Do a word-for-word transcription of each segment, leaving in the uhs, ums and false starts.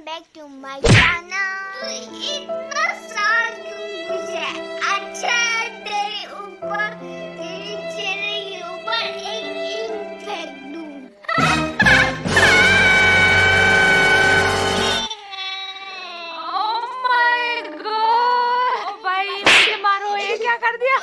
back to my channel. तू इतना साल क्यों गुजरा? अच्छा, तेरे ऊपर, तेरे चेहरे के ऊपर एक ink फेंक दूँ। Oh my God! भाई, मुझे मारो, ये क्या कर दिया?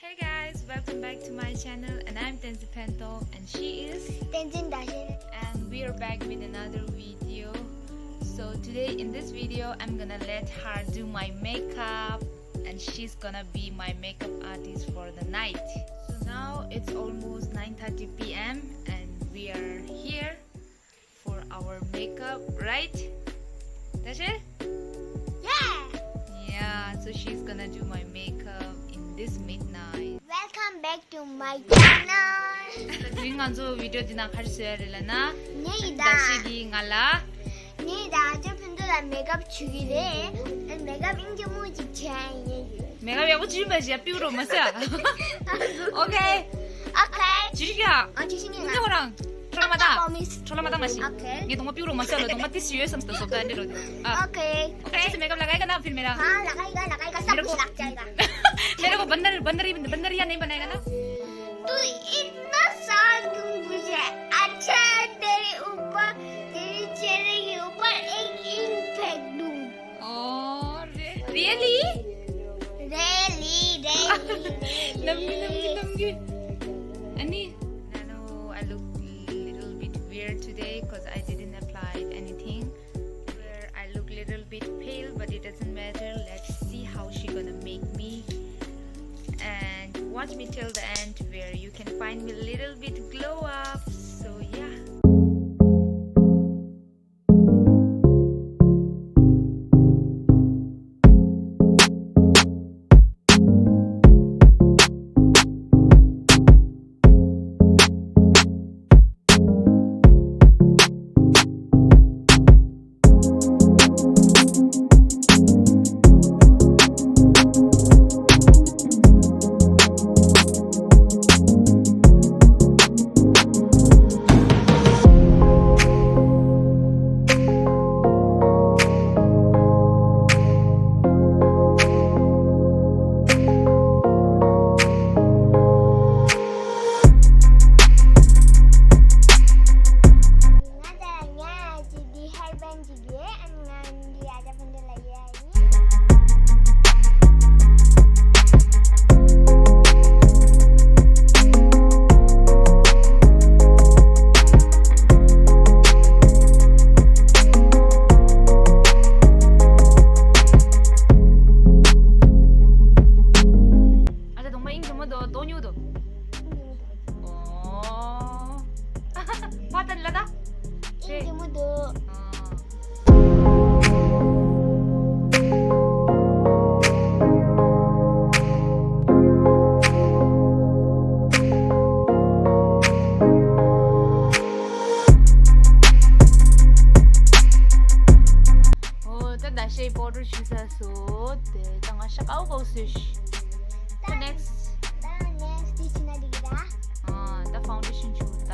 Hey guys, welcome back to my channel, and I'm Tenzin Phentawng and she is Tenzin Dashe. And we are back with another video. So today in this video, I'm gonna let her do my makeup, and she's gonna be my makeup artist for the night. So now it's almost nine thirty p.m. and we are here for our makeup, right, Dashe? Yeah. Yeah, so she's gonna do my makeup in this midnight. Welcome back to my channel. དེ་རིང་ང་ཚོ་བི་ཌི་ཡོ་འདི་ནང་ག་རེ་བཟོ་ཡ་རེད་ལབ་ན། ངའི་ད། Dashe གིས་ང་ལ། ངའི་ད་ཅོ་ཕུན་ཚོགས་ལ་མེག་ཨབ་བྱེད་ཀྱི་རེད། ཨ་མེག་ཨབ་ཨིན་ཅི་མོ་ཅིག་བྱས་ཡིན། མེག་ཨབ་ཡག་པོ་བྱེད་པ་ཞིག་པིའུ་རོ་མ་ཟེར། ཨོ་ཁེ། ཨོ་ཁེ། ཇི་ཞིག་ཡ། ཨ་ཇི་ཞིག་ཡིན། ངོ་རང་། ཁྲོ་ལ་མ་བཏང་། Promise། ཁྲོ་ལ་མ་བཏང་མ་ཤི། ཨོ་ཁེ། ངས་གདོང་པ་པིའུ་རོ་མ་ཟེར་ལ་གདོང་པ་ཏི་སི་ཡོད་བསམ་སྟེ་བཟོ་ལྟ་འདི་རོ། ཨ། ཨོ་ཁེ། ཨོ་ཁེ། ཅི་སི་མེག་ཨབ་ལ་ག་ཡི་ག་ན་ཕིལ་མེ་ར། हाँ, लगाएगा, लगाएगा, सब कुछ लग जाएगा। मेरे को बंदर, बंदर ही, बंदर ही नहीं बनाएगा ना? तू इतना साल क्यों गुजरा? अच्छा, तेरे ऊपर, तेरे चेहरे के ऊपर एक ink फेंक दूँ। Oh, re-, really? Really, really, really. नमगी, नमगी, नमगी। अनि? I know I look little bit weird today 'cause I didn't apply anything. Where I look little bit pale, but it doesn't matter. Let's see how she gonna make me. And watch me till the end where you can find me little bit glow up. So yeah. ང་ད་ང་ཅི་འདི་ཧེར་བན་ཅིག་ཡོད། ཨ་ནི་ང་འདི་ཨ་ཅག་ཕན་ཚུན་ལ་ཡོད་ཨ་ཡིན། ཨ་ཅག་གདོང་པ་ཨིན་གྱི་མོ་དོ་དོ་ཉུ་དོ། ཨོ། ཕ་ཏན་ལ་ད། ཨིན་གྱི་མོ་དོ། ཨ། ཨོ། ད་ད་ཤེ་པོ་ཌར་བྱུགས་ཚར་སོང་། དེ་ད་ང་ཤ་ཀའོ་ཀའོ་བཟོས་ཤིག་ད་ནེགསི་ཊི། ད་ནེགསི་ཊི་འདི་བྱས་ན་འགྲིག་གི་རེད། ཨ། ད་ཕའུན་ཌེ་ཤན་བྱུགས་ད།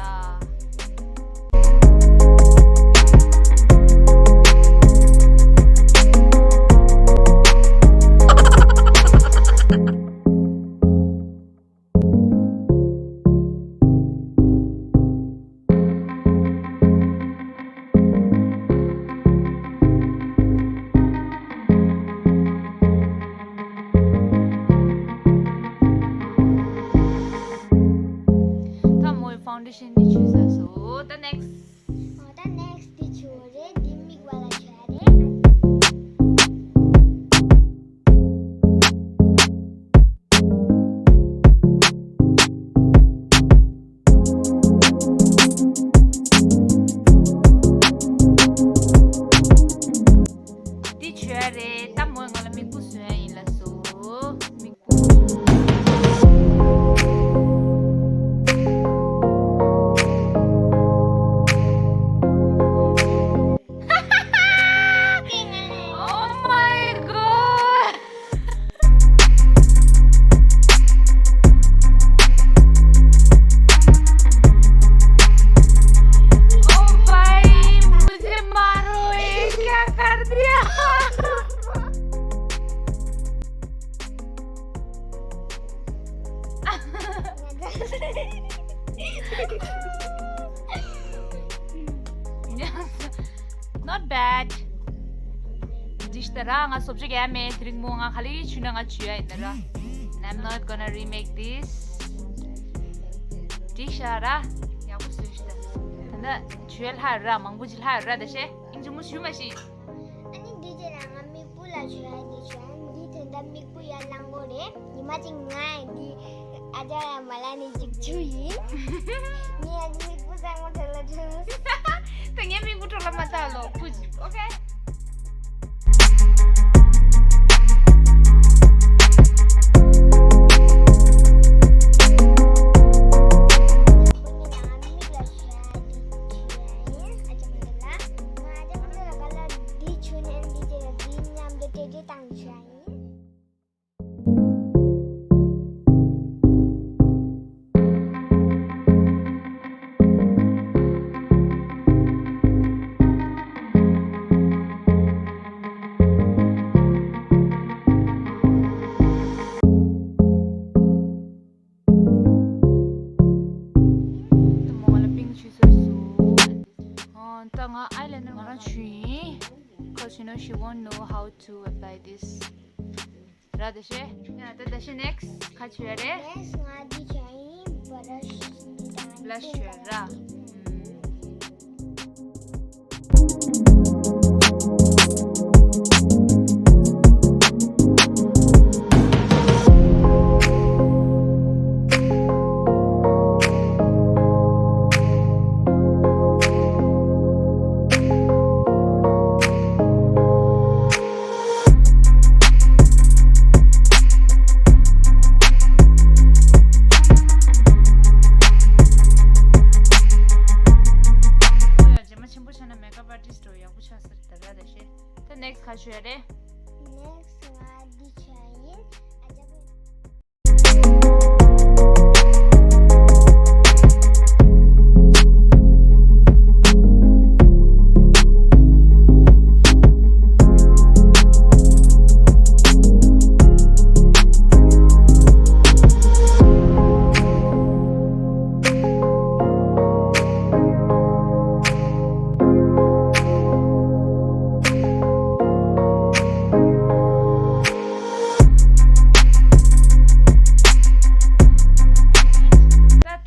ད་མོའི་ཕའུན་ཌེ་ཤན་འདི་བྱུགས་ཚར་སོང་། ད་ནེགསི་ཊི། ཨོ། ད་ནེགསི་ཊི་འདི་བྱུགས་རེད། འདི་མིག་བར་ལ་བྱུགས་རེད། འདི་བྱུགས་རེད། ད་མོས་ང་ལ་མིག་སྤུ་བཟོ་ཡ་ཡིན་ལབ་སོང་། མིག་སྤུ། ཏིཤ་ད་ར་ང་སོབ་ཅིག་ཡ་མེད། དེ་རིང་མོ་ང་ག་ལེ་ཆུ་ན་ང་ཆུ་ཡ་ཡིན་ད་ར། I'm not gonna remake this. ཏིཤ་ར་ཡག་པོ་བཟོས་ཤི་ད། ད་ཆུ་ཡ་ལྷ་ར་མང་པོ་ཅིག་ལྷ་ར་ད་ཤེ། ཨིན་ཇི་མོ་ཞུ་མ་ཤི། ཨ་ནི་འདི་དེ་ལ་ང་མིག་སྤུ་ལ་ཞུ་ཡ་འདི་ཞུ་ཡ་འདི་དོན་དག་མིག་སྤུ་ཡ་ལང་གོ་རེད། ཉི་མ་གཅིག་ང་འདི་ཨ་ཅག་ཡ་མ་ལ་ནི་གཅིག་ཆུ་ཡིན། ངས་ཨ་ནི་མིག་སྤུ་གཙང་མ་ཐོག་ལ་ཐུག་ད་ངའི་མིག་སྤུ་ཐོག་ལ་མ་ཐག་ལོ་སྤུ་ཅིག་ཨོ་ཁེ། ད་མོ་ང་ལ་པིང་ཆུ་ཟེར་སོ། ཨ་ད་ང་ཨའི་ལའི་ནར་ང་རང་ཆུ་ཡིན། Cause you know she won't know how to apply this. ར་ད་ཤེ། ཡ་ད་ད་ཤེ་next ག་ཆུ་ཡ་རེད། Next ང་འདི་ཆུ་ཡིན་brush འདི་དང་blush ཆུ་ཡ་ར། རྗེས་མ་ཆེན་པོ་ཆགས་ན་makeup artist འགྲོ་ཡག་པོ་ཆགས་ས་རེད་ད་ར་ད་ཤེ། ད་next ག་ཆུ་ཡ་རེད། Next ང་འདི་ཆུ་ཡ་ཡིན། ཨ་ཅག་ད་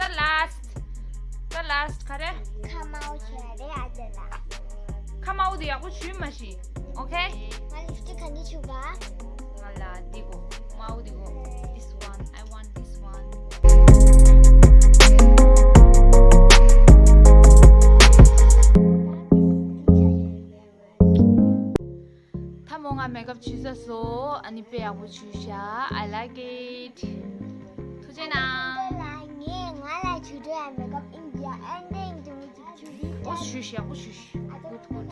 ད་last ད་last ག་རེ། ཁ་མའོ་ཆེ་རེད་ཨ་ཅེ་ལ། ཁ་མའོ་དེ་ཡག་པོ་ཆུ་མ་ཤི། Okay ང་ལིབ་སྟིག་ག་འདི་ཆུ་ག་ང་ལ་འདི་གོ་མའོ་འདི་གོ This one I want this one. ད་མོ་ང་makeup ཆུ་ས་སོ། ཨ་ནི་དཔེ་ཡག་པོ་ཆུ་ཤ I like it. ཐུགས་རྗེ་གནང་། ངས་ང་ལ་ཆུ་འགྲོ་ཡ་makeup in the ending དུ་མི་ཅིག་ཆུ་རི་ཨོ་ཆུ་ཤ་ཨོ་ཆུ་ཤ་good good.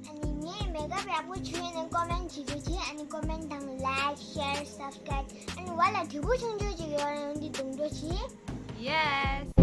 ཨ་ནི་ངས་makeup ཡག་པོ་ཆུ་ཡ་ནི་comment བྱེད་རྒྱུ་ཆེ། ཨ་ནི་comment དང་like share subscribe ཨ་ནི་བ་ལ་དྲི་བོ་ཆུང་ཆུང་ཅིག་ཡོད་རེད་འདི་སྡོང་གྲོགས་བྱེད། Yes.